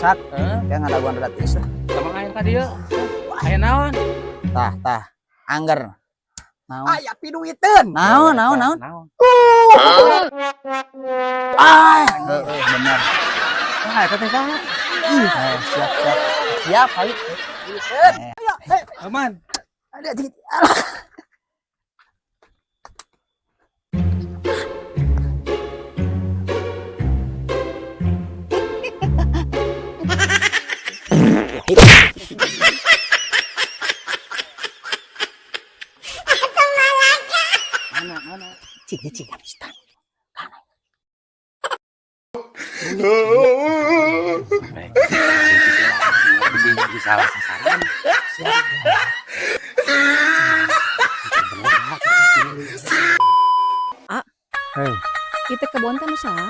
Rusak. Heeh. Kayak ngadaguan rada tiis lah. Sama aing ka dieu. Aya naon? Tah, tah. Angger. Naon? Aya piduiteun. Naon, naon, naon? Naon? Ah, heeh, bener. Ah, eta teh saha? Eh, siap, siap. Siap, ayo. Aman. Ada dikit. Mana, mana? Cing, cing, stan. Baik. Bisa salah sasaran. Hei, Kita kebon teh nu saha?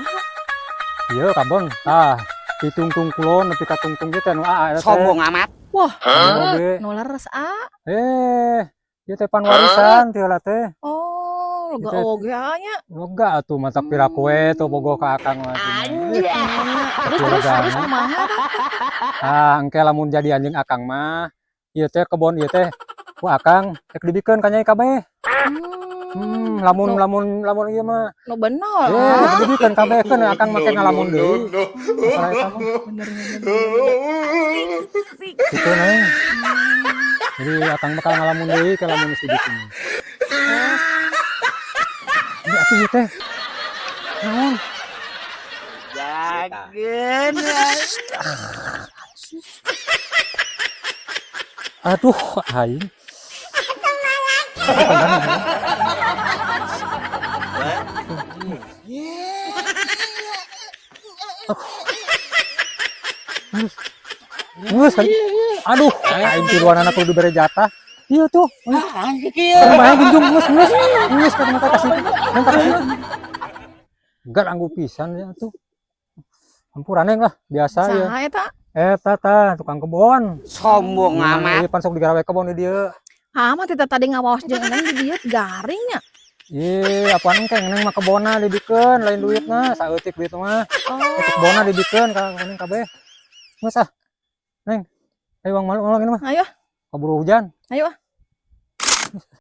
iya kabon. Tah, ditungtung kulon nepi ka tungtung ge teh nu aa eta teh. Sombong amat. Wah, Anu oge. nu leres a. Eh, ieu teh pan warisan ti heula teh. Oh, lega Itu- oge nya. Lega atuh matak piraku we tuh bogoh ka akang mah. Terus terus terus kumaha tah? Ah, engke lamun jadi anjing akang mah, ieu teh kebon ieu teh ku akang rek dibikeun ka nyai kabeh. Lamun lamun lamun ieu mah. Nu bener. Eh, dibikeun kabeh keun akang make ngalamun deui. Masalah eta mah. Bener bener. Bener. Asik. Gitu neng. Jadi akang bakal ngalamun deui ke lamun geus dibikin. Ini atuh ieu teh. Naon? Jagen. Aduh, aing. Geus kali. Aduh, aing tiluan anak kudu dibere jatah. Iya tuh. Ah, anjing kieu. Kan bahaya gunjung geus geus. Geus ka muka kasih. Minta kasih. Enggak anggu pisan ya tuh. Hampura neng lah, biasa ya. Saha eta? Eta tah tukang kebon. Sombong amat. Ieu pan sok digarawe kebon di dieu. Hah, mah tita tadi ngawaos jeung neng di dieu garing nya. Ih, apaan engke neng mah kebonna dibikeun lain duitna, saeutik duit mah. Oh, Itu kebonna dibikeun ka neng kabeh. Geus ah. Neng, ayo uang malu ini mah. Ayo. Keburu hujan. Ayo ah.